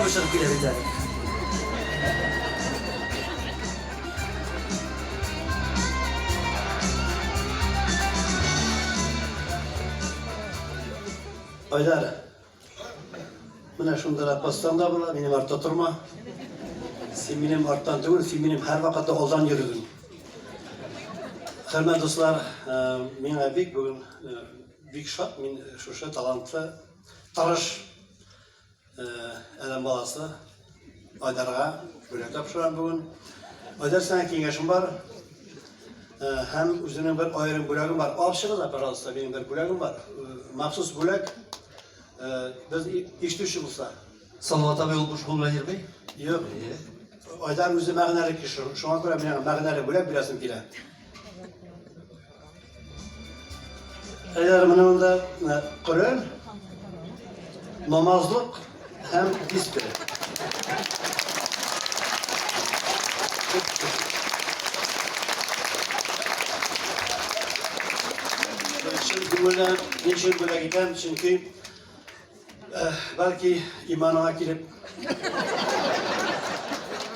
Тавыш чыгып килә бит әле. Айдар, менә шунда постан да була, минем артта торма. Син минем арттан түгел, син минем һәрвакытта алдан йөрдең. Хөрмәтле дуслар, э, миңа бик бүген э, бик шат, мин шушы талантлы, тырыш э, адәм баласы Айдарга бүләк тапшырам бүген. Айдар, сиңа киңәшем бар. Һәм үзенең бер аерым бүләгем бар. Алып чыгыз, пожалуйста, минем бер бүләгем бар. Махсус бүләк. Без ишетүче булса. Салават абый ул буш кул белән йөрми? Юк. Айдар үзе мәгънәле кеше. Шуңа күрә мин аңа мәгънәле бүләк бирәсем килә. Әгәр менә монда Коръән, намазлык һәм дисбе. Чын күңелдән ни өчен бүләк итәм, чөнки Бәлки иманыңа килеп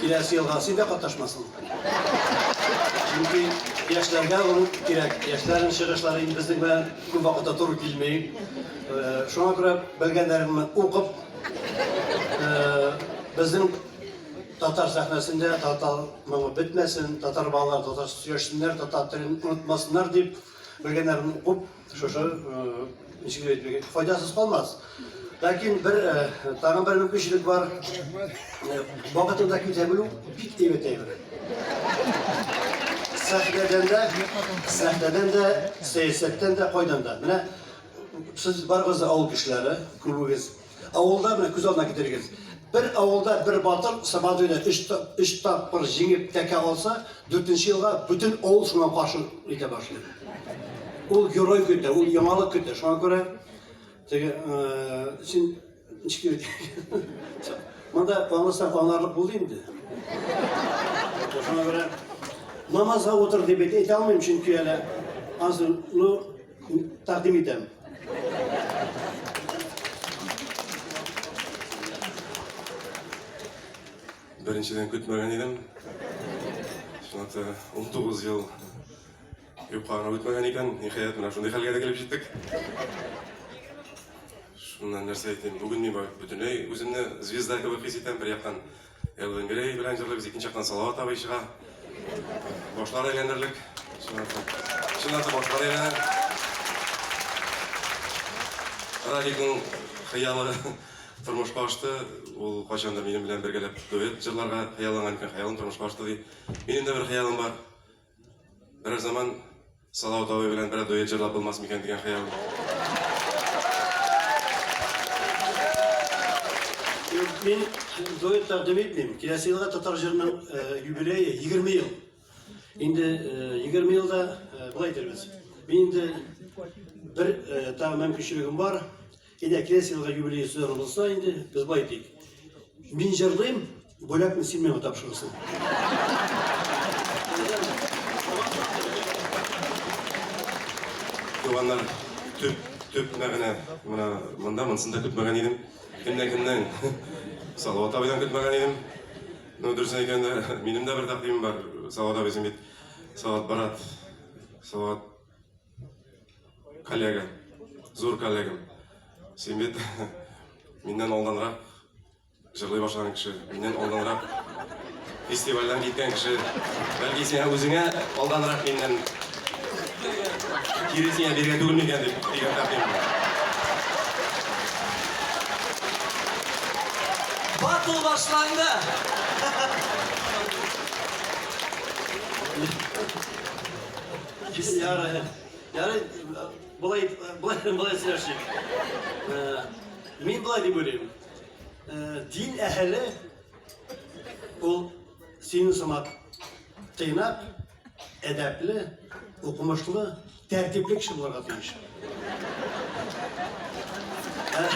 киләсе елга син дә катнашмасың. Чөнки яшьләргә ул кирәк. Яшьләрнең чыгышлары инде безнең белән күп вакытта туры килми. Шуңа күрә белгәннәреңне укып, безнең татар сәхнәсендә татар моңы бетмәсен, татар балалары татарча сөйләшсеннәр, татар телен онытмасыннар дип, белгәннәрен укып, Шушы, ничек дип әйтергә, файдасыз калмас. Ләкин бер тагын бер мөмкинчелек бар. Вакытында китә белү бик әйбәт әйбер. Сәхнәдән дә, сәхнәдән дә, сәясәттән дә, кайдан да. Менә сез барыгыз да авыл кешеләре, күбегез. Авылда менә күз алдына китерегез. Бер авылда бер батыр Сабантуйда өч, өч тапкыр җиңеп тәкә алса, дүртенче елга бөтен авыл шуңа каршы итә башлый. Ул герой көтә, ул яңалык көтә. Шуңа күрә теге син ничек дип Монда аңласаң аңларлык булды инде. Шуңа күрә намазга утыр дип әйтә алмыйм, чөнки әле ансын, ну, Тәкъдим итәм. Беренчедән көтмәгән идем. Чынлап та 19 ел юкка гына үтмәгән икән. Ниһаять, менә шундый хәлгә дә килеп җиттек. Шуннан нәрсә әйтим, бүген мин бөтенләй үземне звезда кебек хис итәм. Бер яктан Элвин Грей белән җырлыйбыз, икенче яктан Салават абый чыга. Башлар әйләнерлек. Чынлап та башлар әйләнә. Радикның хыялы тормышка ашты. Ул кайчандыр минем белән бергәләп дуэт җырларга хыялланган икән, хыялым тормышка ашты ди. Минем дә бер хыялым бар. Берәр заман Салават абый белән берәр дуэт җырлап булмас микән дигән хыял. Мин дуэт тәкъдим итмим. Киләсе елга татар җырының э, юбилее 20 ел. Инде 20 э, елда э, болай әйтербез. Мин инде бер тагы мөмкинчелегем бар. Инде киләсе елга юбилей зур булса инде без болай әйтик. Мин җырлыйм, бүләкне син миңа тапшырырсың. Туганнар, төп, төп мәгънә менә монда, монысын да көтмәгән идем. Кемнән кемнән? Салават абыйдан көтмәгән идем. Ну, дөресен әйткәндә, минем дә бер тәкъдимем бар. Салават абый, син бит Салават брат, Салават Коллега, зур коллегам. Син бит миннән алданрак җырлый башлаган кеше, миннән алданрак фестивальдән киткән кеше. Бәлки сиңа үзеңә алданрак миннән кире сиңа биргән түгел микән дип дигән тәкъдим бар. Батл башланды. Ярый, ярый, болай, болай, болай сөйләшик. Э, мин болай дип уйлыйм. Э, дин әһеле ул синең сымак тыйнак, әдәпле, укымышлы, тәртипле кеше булырга тиеш. Э,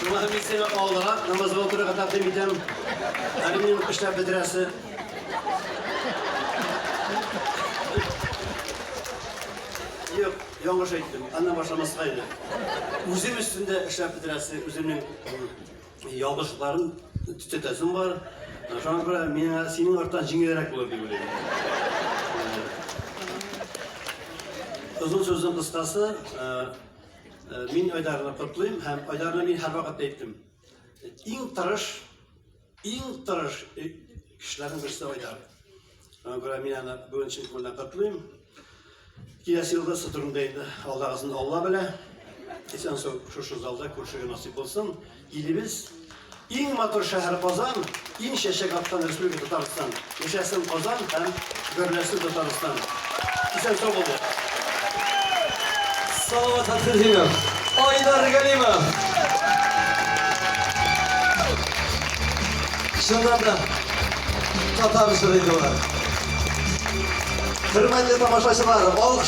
шуңа мин сиңа алдарак намазга утырырга тәкъдим итәм. Әле минем эшләп бетерәсе. Юк, ялгыш әйттем. Аннан башламаска иде. Үзем өстендә эшләп бетерәсе, үземнең Ялгышлыкларын төзәтәсең бар. Шуңа күрә миңа синең арттан җиңелрәк булыр дип уйлыйм. Озын сүзнең кыскасы, мин Айдарны котлыйм һәм Айдарны мин һәрвакыт әйттем. Иң тырыш, иң тырыш кешеләрнең берсе Айдар. Шуңа күрә мин аны бүген чын күңелдән котлыйм. Киләсе елда турында инде алдагысын Алла белә. Исән сау шушы залда күрешергә насыйп булсын. Илебез иң матур шәһәр Казан, иң чәчәк аткан республика Татарстан. Яшәсен Казан һәм гөрләсен Татарстан. Исән сау булыгыз. Салават Фәтхетдинов, Айдар Галимов. Чыннан да татар җыры иде алар. Хөрмәтле тамашачылар, алкыш.